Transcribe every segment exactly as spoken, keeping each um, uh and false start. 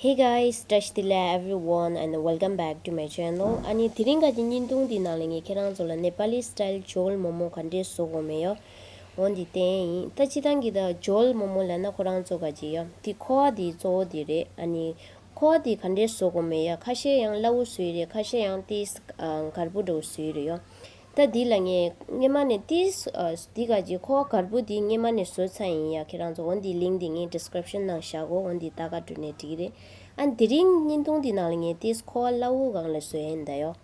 Hey guys, བཀྲ་ཤིས་བདེ་ལེགས་everyone and welcome back to my channel. ཨ་ནི་དེ་རིང་ག་གི་བརྙན་ཐུང་འདི་ནང་ལ་ངས་ཁྱེད་རང་ཚོ་ལ་ནེ་པ་ལི་སི་ཊའིལ་ཇོལ་མོ་མོ་ག་འདྲས་བཟོ་དགོས་མེད་ཡོ། འོ་འདི་བསྟན་ཡིན། ད་སྤྱིར་བཏང་གི་ད་ཇོལ་མོ་མོ་ལབ་ན་ཁོ་རང་ཚོ་ག་གི་ཡོ། འདི་ཁོ་བ་འདི་གཙོ་བོ་འདི་རེད། ཨ་ནི་ཁོ་བ་འདི་ག་འདྲས་བཟོ་དགོས་མེད་ཡོ། ཁ་ཤས་ཡང་སླ་བོ་བཟོ་ཡི་རེད། ཁ་ཤས་ཡང་ཏིས་གར་པོ་འདྲ་བོ་བཟོ་ཡི་རེད་ཡོ། ད་འདི་ལ་ངས་སྔས་མ་ནས་ཏིས་འདི་ག་གི་ཁོ་བ་གར་པོ་འདི་སྔས་མ་ནས་བཟོས་ཚར་ཡིན་ཡ། ཁྱེད་རང་ཚོ་འོ་འདི་ལིང་འདི་ངས་ཌི་སི་ཀི་རིབ་ཤན་ནང་བཞག་གོ། འོ་འདི་ལྟ་ག་འགྲོ་ནས་འགྲིག་རེད། ཨ་དེ་རིང་བརྙན་ཐུང་འདི་ནང་ལ་ངས་ཏིས་ཁོ་བ་སླ་བོ་སྒང་ལ་བཟོས་ཡིན་ད་ཡོ།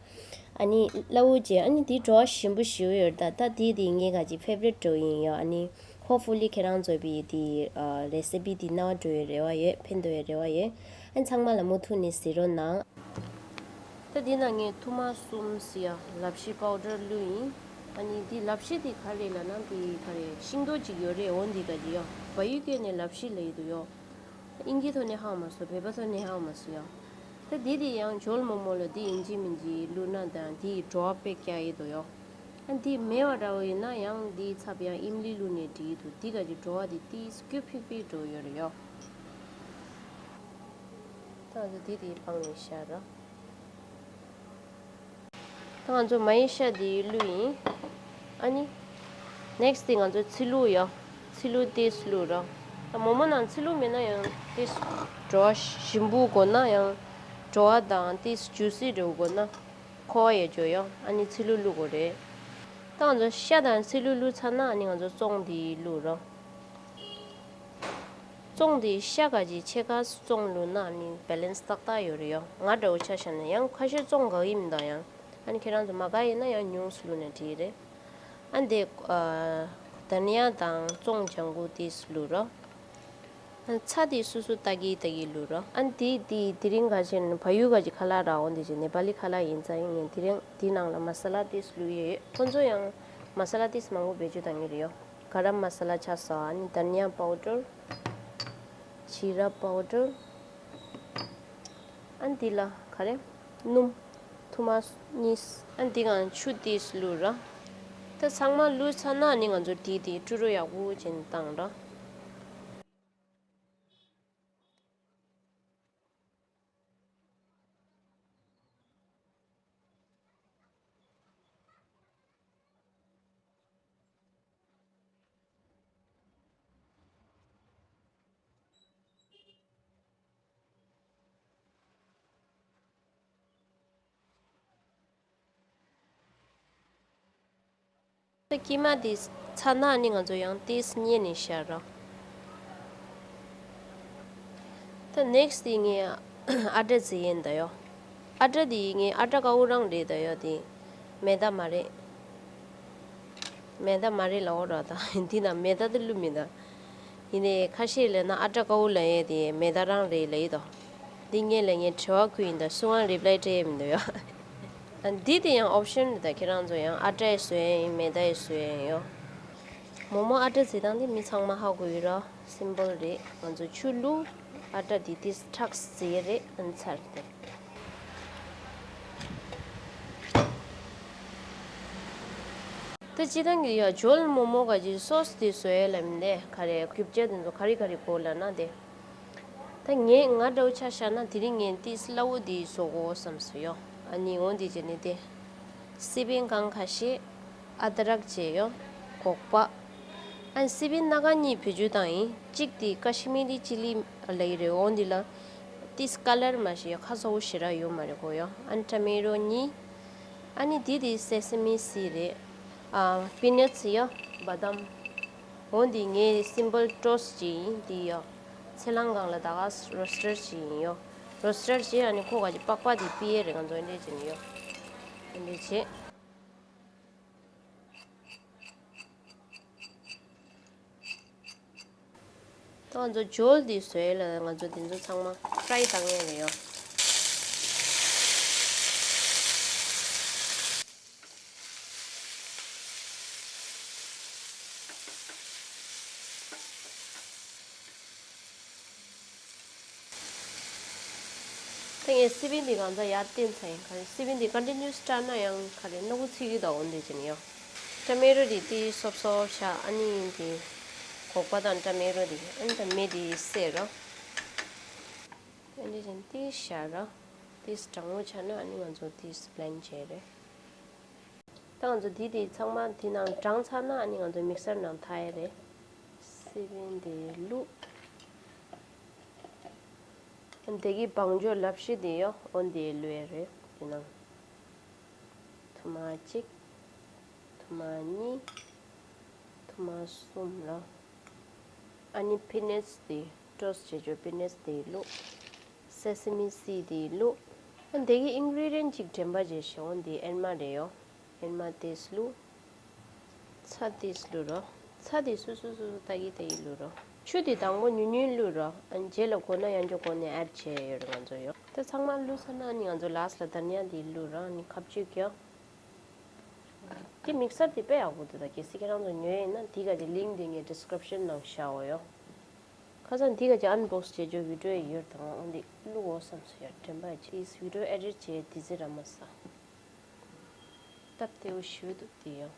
ཨ་ནི་སླ་བོ་བྱས། ཨ་ནི་འདི་བྲོ་བ་ཞིམ་པོ་ཞེ་པོ་ཡོད་ད། ད་འདི་འདི་ངའི་ག་གི་ཕེ་བ་རིཊ་བྲོ་ཡིན་ཡོ། ཨ་ནི་ཧོབ་ཕུ་ལི་ཁྱེད་རང་ཚོ་བི་འདི་རེ་སི་པི་འདི་རྣ་བ་འགྲོ་བའི་རེ་བ་ཡོད། ཕན་ཐོགས་པའི་རེ་བ་ཡོད། ཨ་ཚང་མ་ལ་མུ་མཐུད་ནས་གཟིགས་རོགས་གནང་། ད་འདི་ན་ངས་ཐུར་མ་གསུམ་ཟེར་ཡ་ལབ་ཤི་པའུ་ཌར་བླུགས་ཡིན། ཨ་ནི་འདི་ལབ་ཤི་འདི་ག་རེ་ལབ་ན་འདི་ག་རེ་ཤིང་ཏོག་ཅིག་ཡོད་རེད། འོ་འདི་ག་གི་ཡོ། བལ་ཡུལ་སྐད་ནས་ལབ་ཤི་ལབ་ཡི་འདུག་ཡོ། དབྱིན་ཇིའི་ཐོག་ནས་ཧ་མ་སོང་། བོད་པ་ཐོག་ནས་ཧ་མ་སོང་ཡ། ད་འདི་དེ་ཡང་ཇོལ་མོ་མོ་ལ་འདི་ཡིན་གཅིག་མིན་གཅིག་བླུགས་ན་ད་འདི་བྲོ་བ་དཔེ་རྒྱག་ཡི་འདུག་ཡོ། ཨ་འདི་མེད་པ་འདྲ་བོ་ཡིན་ན་ཡང་འདིའི་ཚབ་ཡང་ཨིམ་ལི་བླུགས་ནས་འགྲིག་གི་འདུག་འདི་ག་གི་བྲོ་བ་འདི་ཏིས་སྐྱུར་ཕིག་ཕིག་འགྲོ་ཡོད་རེད་ཡོ། ད་ང་ཚོ་འདི་དེ་སྤང་ནས་བཞག་ར། ད་ང་ཚོ་མ་ཡི་ཤ་དེ་བླུགས་ཡིན། ཨ་ནི་ནེག་སི་དེ་ང་ཚོ་ཚི་ལུ་ཡོ། ཚི་ལུ་ཏིས་བླུགས་ར། ད་མོ་མོ་ནང་ཚི་ལུ་མེད་ན་ཡང་ཏིས་བྲོ་བ་ཞིམ་པོ་དགོས་ན་ཡང་བྲོ་བ་དང་ཏིས་ཇུ་སི་འདྲ་བོ་དགོས་ན་ཁོ་བ་ཡོད་ཅོ་ཡོ། ཨ་ནི་ཚི་ལུ་བླུགས་དགོས་རེད། ད་ང་ཚོ་ཤ་དང་ཚི་ལུ་བླུགས་ཚར་ན་ཨ་ནི་ང་ཚོ་བཙོང་དེ་བླུགས་ར། བཙོང་དེ་ཤ་ག་གི་ཕྱེད་ཀ་བཙོང་བླུགས་ན་ཨ་ནི་བེ་ལེན་སི་ཏག་ཏག་ཡོད་རེད་ཡོ། ང་འདྲ་བོ་ཆ་བཞག་ན་ཡང་ཁ་ཤས་བཙོང་དགའ་གི་མི་འདུག་ཡང་། ཨ་ནི་ཁྱེད་རང་ཚོ་མ་དགའ་ཡིན་ན་ཡང་ཉུང་སུ་བླུགས་ན་འགྲིག་རེད། ཨ་འདི་ཨ་དྷ་ནི་ཡ་དང་བཙོང་ལྗང་གུ་དེ་བླུགས་རོགས། ཨ་ཚྭ་དེ་སོ་སོ་ལྟ་གི་ལྟ་གི་བླུགས་རོགས། ཨ་འདི་དེ་དེ་རིང་ག་ཅན་བལ་ཡུལ་ག་གི་ཁ་ལག་ར། འོ་འདི་ཅན་ནེ་པ་ལི་ཁ་ལག་ཡིན་ཙང་ཡིན། ངས་དེ་རིང་དེ་ནང་ལ་མ་ས་ལ་དེ་བླུགས་ཡོད། ཁོ་ཚོ་ཡང་མ་ས་ལ་དེ་མང་པོ་བེད་སྤྱོད་བཏང་གི་རེད་ཡོ། ག་རམ་མ་ས་ལ་ཆ་ས། ཨ་ནི་དྷ་ནི་ཡ་པའུ་ཌར། ཇི་ར་པའུ་ཌར། ཨ་འདི་ལ་ག་རེ། སྣུམ། ཐུར་མ་གཉིས། ཨ་འདི་གང་ཆུ་ཏིས་བླུགས་ར། ད་ཚང་མ་བླུགས་ཚར་ན་ཨ་ནི་ང་ཚོ་དེ་དེ་དཀྲུག་རོ་ཡག་པོ་བྱས་ནས་བཏང་ར། ད་ཀི་མ་དེ་ཚར་ན་ནི་ང་ཚོ་ཡང་ཏིས་མཉེ་ནས་བཞག་རོགས། ད་ནེག་སི་དེ་ངས་ཨ་ཏྲ་བཟོས་ཡིན་ད་ཡོ། ཨ་ཏྲ་དེ་ངས་ཨ་ཏྲ་དཀར་པོ་རང་རེད་ད་ཡོ། དེ་མེ་ད་མ་རེད། མེ་ད་མ་རེད་ལ་འོ་ར། ད་འདི་ན་མེ་ད་དེ་བླུགས་མི་ད། ཡིན་ནའི་ཁ་ཤས་ལབ་ན་ཨ་ཏྲ་དཀར་པོ་ལབ་ཡས་དེ་མེ་ད་རང་རེད་ལབ་ཡི་དོ། འདི་ངས་ལབ་ངས་དྲི་བ་བཀོད་ཡིན་ད། སུ་ཡང་རི་པ་ལའི་སྤྲད་ཡས་མི་འདུག་ཡ། ཨ་འདི་དེ་ཡང་ཨོབ་ཤན་རེད་ད། ཁྱེད་རང་ཚོ་ཡང་ཨ་ཏྲའི་བཟོ་ཡས་ཡིན་མེ་ད་ཡི་བཟོ་ཡས་ཡིན་ཡོ། མོག་མོག་ཨ་ཏྲ་བཟོས་སྟངས་དེ་མི་ཚང་མ་ཧ་གོ་ཡོད་ར། སིམ་པལ་རེད། ང་ཚོ་ཆུ་བླུགས། ཨ་ཏྲ་དེ་དེ་ཁྲག་བཟོ་ཡས་རེད། ཨ་ནི་ཚར་དེ། ད་སྤྱིར་བཏང་གི་ཡ་ཇོལ་མོག་མོག་ག་གི་སོ་སི་དེ་བཟོ་ཡས་ལ་མིན་ཏེ་ག་རེ་རྒྱུ་ཆ་དེ་ཚོ་ག་རེ་ག་རེ་དགོས་ལབ་ན་དེ། ད་ངས་ང་འདྲ་བོ་ཆ་བཞག་ན་དེ་རིང་ངས་ཏིས་སླ་བོ་དེ་བཟོ་དགོས་བསམ་སོང་ཡོ། ཨ་ནི་འོ་འདི་བྱས་ནས་དེ། སི་པན་གང་ཁ་ཤས། ཨ་དྲག་བྱས་ཡོ། སྒོག་པ། ཨ་སི་པན་སྣ་ཁ་གཉིས་བེད་སྤྱོད་བཏང་ཡིན། གཅིག་དེ་ཀ་ཤི་མི་རི་ཅི་ལི་ལབ་ཡི་རེད། འོ་འདི་ལ་ཏིས་ཀ་ལར་མ་ཤེས་ཡོ། ཁ་སོ་བོ་ཞེ་དྲག་ཡོད་མ་རེད་གོ་ཡོ། ཨ་ཊ་མེ་ཊོ་གཉིས། ཨ་ནི་དེ་དེ་སེ་སེ་མི་སི་རེད། ཨ་པི་ནཊ་སི་ཡོ། བ་དམ། འོ་འདི་ངས་སིམ་པལ་ཊོས་ཊི་བྱས་ཡིན་འདི་ཡོ། ཚལ་སླང་སྒང་ལ་ད་ག་རོ་སི་ཊར་བྱས་ཡིན་ཡོ། རོ་སི་ཊར་བྱས་ཨ་ནི་ཁོ་ག་གི་པགས་པ་དེ་ཕུད་ཡས་རེད། ང་ཚོ་འདི་འདྲས་བྱས་ནས་ཡོ། འདི་འདྲས་བྱས། ད་ང་ཚོ་ཇོལ་འདི་བཟོས་ལ་ང་ཚོ་འདི་ཚོ་ཚང་མ་ཕྲའི་བཏང་ཡས་རེད་ཡོ། ད་ངས་སི་པན་འདི་གང་ཚ་ཡར་བསྟན་ཚར་ཡིན། ག་རེ་སི་པན་འདི་ཀོན་ཊི་ནིའུ་སི་བཀྲ་ན་ཡང་ག་རེ་རྣོ་པོ་ཚིག་གི་ད་འོ་འདི་བྱས་ནས་ཡོ། ཊ་མེ་ཊོ་འདི་ཏིས་སོབ་སོབ་བཞག་ཨ་ནི་འདི་སྒོག་པ་དང་ཊ་མེ་ཊོ་འདི་ཨ་ནི་ད་མེ་འདི་བསྲེས་རོ། ཨ་ནི་ཅན་ཏིས་བཞག་ར། ཏིས་གྲང་མོ་ཆགས་ན་ཨ་ནི་ང་ཚོ་ཏིས་བླེན་བྱས་རེད། ད་ང་ཚོ་འདི་དེ་ཚང་མ་དེ་ནང་གྲང་ཚར་ན་ཨ་ནི་ང་ཚོ་མིག་སར་ནང་འཐག་ཡས་རེད། སི་པན་དེ་བླུགས། དེ་གི་བང་མཛོད་ལབ་ཤི་དེ་ཡོ་འོ་འདི་བླུགས་ཡས་རེད་དེ་ནང་། ཐུར་མ་གཅིག་ཐུར་མ་གཉིས། ཐུར་མ་གསུམ་ལ། ཨ་ནི་པི་ནཊ་སི་དེ་ཊོ་སི་ཊི་བྱེད་ཆོག་པི་ནཊ་སི་དེ་བླུགས། སེ་སི་མི་སི་དེ་བླུགས། ཨ་འདི་གི་ཨིན་གི་རི་ཌི་ཡན་ཊི་གཅིག་དྲན་པ་བྱེད་ཤོག་འོ་འདི་ཨེན་མ་རེད་ཡོ། ཨེན་མ་དེ་བླུགས། ཚྭ་དེ་བླུགས་རོགས། ཚྭ་དེ་སོ་སོ་སོ་སོ་ཏག་གི་ཏག་གི་བླུགས་རོགས། ཆུ་དེ་དང་པོ་ཉུང་ཉུང་བླུགས་རོགས། ཨ་རྗེས་ལ་དགོས་ན་ཡང་བསྐྱར་དགོས་ན་ཨེཌ་བྱས་ཡོད་རེད་ང་ཚོ་ཡོ། ད་ཚང་མ་བླུགས་ཚར་ན་ཨ་ནི་ང་ཚོ་ལ་སི་ཊི་ལ་དྷ་ནི་ཡ་དེ་བླུགས་རོགས། ཨ་ནི་ཁ་བཅུག་རྒྱག་དེ་མིག་སར་དེ་དཔེ་ཡག་པོ་འདུག་ད་གལ་སྲིད་ཁྱེད་རང་ཚོ་ཉོས་ཡིན་ན་འདི་ག་གི་ལིང་དེ་ངས་ཌི་སི་ཀི་རིབ་ཤན་ནང་བཞག་འོ་ཡོ། ཁ་སང་འདི་ག་གི་ཨན་བོག་སི་བྱེད་ཆོག་བི་ཌི་ཡོ་ཡོད་དང་འོ་འདི་བླུགས་འོ་བསམ་སོང་ཡ། དྲན་པ་བྱས་བི་ཌི་ཡོ་ཨེ་ཌིཊ་བྱས་དེ་ཚེ་ར་མ་ས། སྟབས་བདེ་བོ་ཞུ་འདུག་དེ་ཡང་།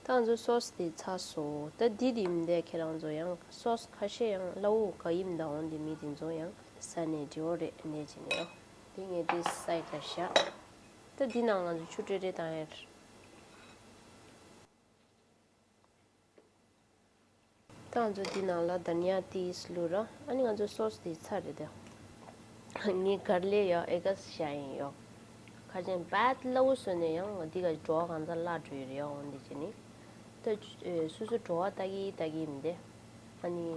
ད་ང་ཚོ་སོ་སི་དེ་ཚར་སོང་། ད་འདི་དེ་མི་འདུག་ཁྱེད་རང་ཚོ་ཡང་སོ་སི་ཁ་ཤས་ཡང་སླ་བོ་ག་ཡིན་དང་འོང་དེ་མི་དེ་ཚོ་ཡང་ཟ་ནས་འགྲིག་འོ་རེད་གནས་ཀྱི་ནས་ཡང་། དེ་ངས་དེ་སའིཌ་ལ་བཞག་ད་འདི་ནང་ང་ཚོ་ཆུ་ཀྲེ་ཀྲེ་བཏང་ཡ་རེད། ད་ང་ཚོ་འདི་ནང་ལ་དྷ་ནི་ཡ་ཏིས་བླུགས་ར། ཨ་ནི་ང་ཚོ་སོ་སི་དེ་ཚར་རེད་དེ། ངས་གར་ལིག་ཡ་ཨེ་ག་སི་བཞག་ཡིན་ཡོ། ཁ་ཅན་བད་སླ་བོ་བཟོས་ནས་ཡང་འདི་ག་བྲོ་བ་གང་ཚ་བརླག་འགྲོ་ཡི་རེད་ཡོ་འོ་འདི་བྱས་ནི། ད་སོ་སོ་བྲོ་བ་ལྟ་གི་ལྟ་གི་མི་འདུག་ཨ་ནི།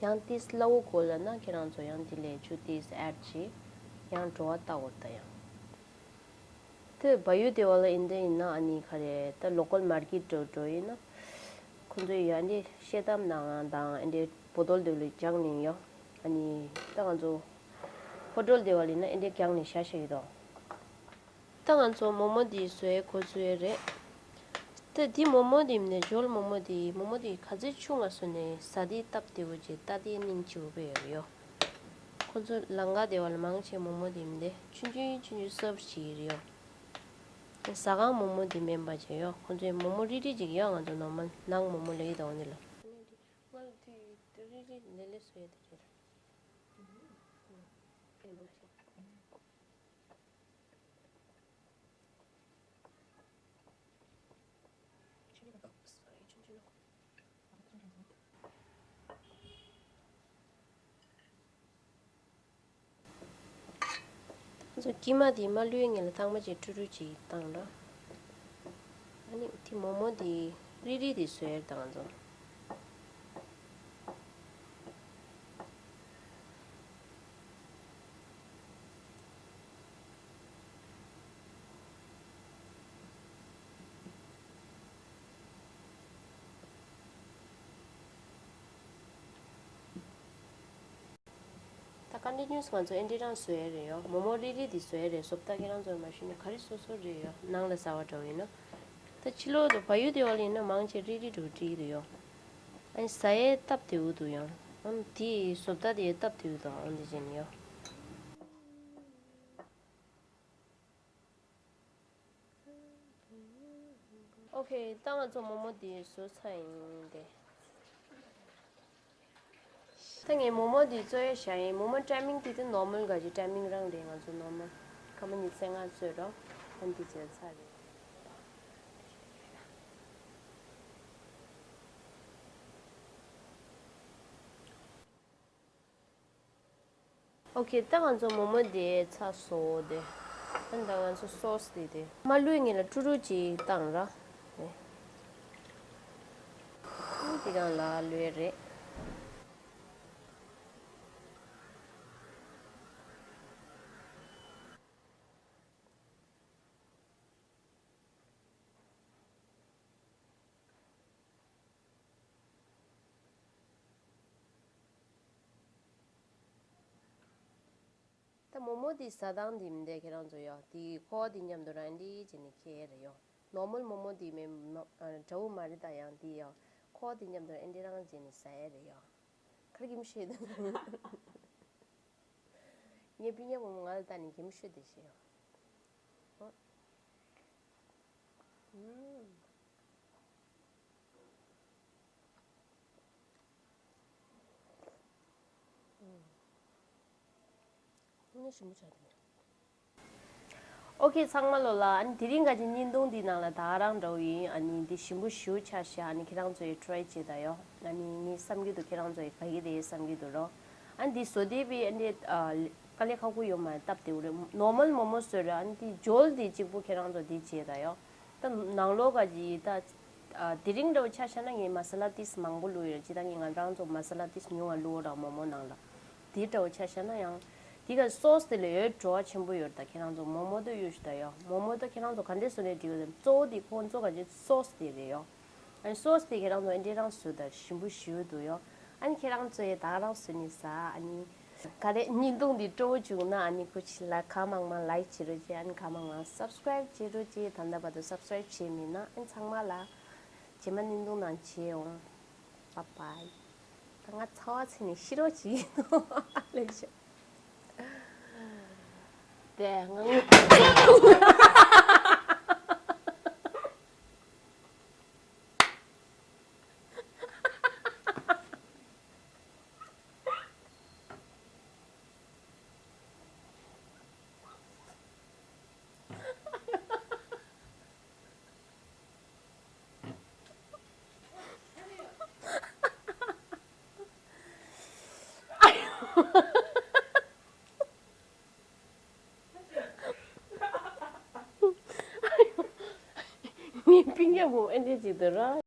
ཡང་ཏིས་སླ་བོ་དགོས་ལབ་ན་ཁྱེད་རང་ཚོ་ཡང་འདི་ལས་ཆུ་ཏིས་ཨེཌ་བྱེད། ཡང་བྲོ་བ་ལྟ་འོ་ད་ཡང་། དེ་བ་ཡུ་དེ་བ་ལ་ཨིན་དེ་ཡིན་ན་ཨ་ནི་ག་རེ་ད་ལོ་ཀལ་མར་ཀེཊ་འགྲོ་འགྲོ་ཡིན་ན། ཁོ་ཚོས་ཡ་འདི་ཤེལ་དམ་ནང་དང་ཨེ་འདྲའི་བོ་དོལ་དེ་ལ་བརྒྱངས་ནས་ཡོ། ཨ་ནི་ད་ང་ཚོ་ཧོ་ཊེལ་དེ་བ་ལ་ཡིན་ན་ཨེ་འདྲའི་བརྒྱངས་ནས་བཞག་བཞག་ཡོད་དོ། ད་ང་ཚོ་མོག་མོག་འདི་བཟོས་གོ་ཚུལ་རེད། ད་འདི་མོག་མོག་འདི་མིན་ནས་ཇོལ་མོག་མོག་འདི་མོག་མོག་འདི་ག་ཚོད་ཆུང་ང་བཟོས་ནས་ཟ་དེ་སྟབས་བདེ་བོ་ཅིག་ལྟ་དེ་སྙིང་རྗེ་བོ་དཔེ་ཡོད་རེད་ཡོ། ཁོ་ཚོ་ལང་ཀ་དེ་བ་ལ་མང་ཆེ་མོག་མོག་འདི་མིན་ཏེ་ཆུང་ཆུང་ཆུང་ཆུང་སར་བ་བྱེད་ཀྱི་རེད་ཡོ། ཟ་ཁང་མོག་མོག་འདི་མིན་པ་ཅིག་ཡོ། ཁོ་ཚོའི་མོག་མོག་རིལ་རིལ་ཅིག་ཡོ། ང་ཚོ་ནོར་མལ་ནང་མོག་མོག་ལབ་ཡོད་དོ་འོ་འདི་ལ། ང་ལ་དེ་རིལ་རིལ་ལེ་ལེ་བཟོ་ཡ་དེ་རེད། ང་ཚོ་ཀི་མ་དེ་མ་བླུགས་ངེས་ལ་ཐང་མ་ཅིག་ཀྲུ་ཀྲུ་ཅིག་བཏང་ར། ཨ་ནི་དེ་མོག་མོག་དེ་རིལ་རིལ་དེ་བཟོས་ཡ་རེད་ད་ང་ཚོ། ད་ཀོན་ཊི་ནིའུ་སི་ང་ཚོ་ཨེ་འདྲ་རང་བཟོ་ཡ་རེད་ཡོ། མོག་མོག་རིལ་རིལ་འདི་བཟོ་ཡ་རེད། བཟོ་ལྟ་ཁྱེད་རང་ཚོར་མ་ཞུས་ན་ག་རེ་བཟོ་བཟོ་རེད་ཡོ། ནང་ལ་ཟ་བ་འདྲ་བོ་ཡིན་ན། ད་ཕྱི་ལོགས་དུ་བ་ཡུ་དེ་བ་ལ་ཡིན་ན་མང་ཆེ་རིལ་རིལ་འདྲ་བོ་བྲིས་འདུག་ཡོ། ཨ་ནི་ཟ་ཡའི་སྟབས་བདེ་བོ་འདུག་ཡང་། ཨ་ནི་དེ་བཟོ་ལྟ་དེ་སྟབས་བདེ་བོ་འདུག་ཨ་ནི་དེ་བྱས་ནས་ཡོ། ཨོ་ཁེ། ད་ང་ཚོ་མོག་མོག་འདི་བཟོས་ཚར་ཡིན་ཏེ། ད་ངས་མོག་མོག་འདི་བཙོས་ཡ་བཞག་ཡིན། མོག་མོག་ཊའི་མིང་དེ་ད་ནོར་མལ་ག་ཅིག་ཊའི་མིང་རང་རེད། ང་ཚོ་ནོར་མལ་སྐར་མ་ཉི་ཤུ་རྩ་ལྔ་བཙོས་རོགས། ཨ་ནི་འདི་བཙོས་ཚར་རེད། ཨོ་ཁེ། ད་ང་ཚོ་མོག་མོག་དེ་ཚར་སོང་དེ། ཨ་ནི་ད་ང་ཚོ་སོ་སི་དེ་དེ་མ་བླུགས་ངེས་ལ་ཀྲུ་ཀྲུ་ཅིག་བཏང་ར། དེ་དེ་རང་ལ་བླུགས་རེད། ད་མོག་མོག་དེ་ཟ་སྟངས་དེ་མི་འདུག་ཁྱེད་རང་ཚོ་ཡོ། དེ་ཁོ་དེ་མཉམ་དུ་རང་འདི་བྱས་ནས་ཁྱེར་རེད་ཡོ། ནོར་མལ་མོག་མོག་དེ་མེ་མ་ཨ་འདྲ་བོ་མ་རེད་ད་ཡང་དེ་ཡོ། ཁོ་དེ་མཉམ་དུ་ཨེ་འདྲ་རང་བྱས་ནས་ཟ་ཡ་རེད་ཡོ། ག་རེ་གིམ་ཤོད་དུ། ངའི་སྤུན་ཉག་བུ་མོ་ང་ལ་ལྟ་ནས་གིམ་ཤོད་དེ་ཤེས་ཡོ། ཨ། ཨུམ། ཁོང་ནི་ཞིམ་པོ་བྱ་དེ། ཨོ་ཁེ། ཚང་མ་ལོ་ལ། ཨ་ནི་དེ་རིང་ག་ཅིག་བརྙན་ཐུང་འདི་ནང་ལ་ད་ག་རང་འདྲ་བོ་ཡིན། ཨ་ནི་འདི་ཞིམ་པོ་ཞེ་པོ་ཆགས་ཤག་ཨ་ནི་ཁྱེད་རང་ཚོས་ཊི་རའི་བྱེད་ད་ཡོ། ཨ་ནི་ངས་བསམ་གྱི་འདུག་ཁྱེད་རང་ཚོ་ཡི་ག་གི་དེ་བསམ་གྱི་འདུག་རོ། ཨ་ནི་འདི་བཟོ་དེ་བི་ཨ་ནི་དཀའ་ལས་ཁག་པོ་ཡོད་མ་རེད། སྟབས་བདེ་བོ་རེད། ནོར་མལ་མོག་མོག་བཟོས་རེད། ཨ་ནི་འདི་འཇོལ་འདི་གཅིག་པོ་ཁྱེད་རང་ཚོ་འདི་བྱེད་ད་ཡོ། ད་ནང་ལོགས་ག་ཅིག་ད། ཨ། དེ་རིང་འདྲ་བོ་ཆ་བཞག་ན་ངས་མ་ས་ལ་ཏིས་མང་པོ་བླུགས་ཡོད་རེད། ཅི་ད་ངས་ང་རང་ཚོ་མ་ས་ལ་ཏིས་ཉུང་བ་བླུགས་ར་མོག་མོག་ནང་ལ། དེ་འདྲ་བོ་ཆ་བཞག་ན་ཡང་། དེ་ག་སོ་སི་དེ་ལ་ཡོད་བྲོ་བ་ཆེན་པོ་ཡོད་རེད། ད་ཁྱེད་རང་ཚོ་མོག་མོག་དེ་གཡུག་ཞུ་ད་ཡོ། མོག་མོག་དེ་ཁྱེད་རང་ཚོ་ག་འདྲས་བཟོས་ནས་འགྲིག་ཡོད་དམ། གཙོ་བོ་དེ་ཁོང་ཚོ་ག་འདྲས་སོ་སི་དེ་རེད་ཡོ། ཨ་ནི་སོ་སི་དེ་ཁྱེད་རང་ཚོ་ཨེ་འདྲས་རང་བཟོས་ད་ཞིམ་པོ་ཞེ་པོ་འདུག་ཡོ། ཨ་ནི་ཁྱེད་རང་ཚོ་ཡི་ད་ག་རང་བཟོས་ནས་ཟ། ཨ་ནི། ག་རེ། བརྙན་ཐུང་འདི་སྤྲོ་བོ་བྱུང་ན་ཨ་ནི་ཁུ་ཆི་ལ་གང་མང་མང་ལའིཀ་བྱེད་རོགས་བྱེད། ཨ་ནི་གང་མང་མང་སབ་སི་ཀ་རའིབ་བྱེད་རོགས་བྱེད། ད་ལྟ་བར་དུ་སབ་སི་ཀ་རའིབ་བྱས་མེད་ན་ཨ་ནི་ཚང་མ་ལ་རྗེས་མ་བརྙན་ཐུང་ནང་མཇལ་ཡོང་། བཱའི་བཱའི། ད་ང་ཚ་བ་ཚིག་ནས་ཤི་རོགས་བྱེད་ཀྱི་འདུག་ལེགས་ཤོག་དེ་ང་ངའི་པིན་ཡ་མོ་ཨེ་འདྲས་ཅིག་འདུག་ར།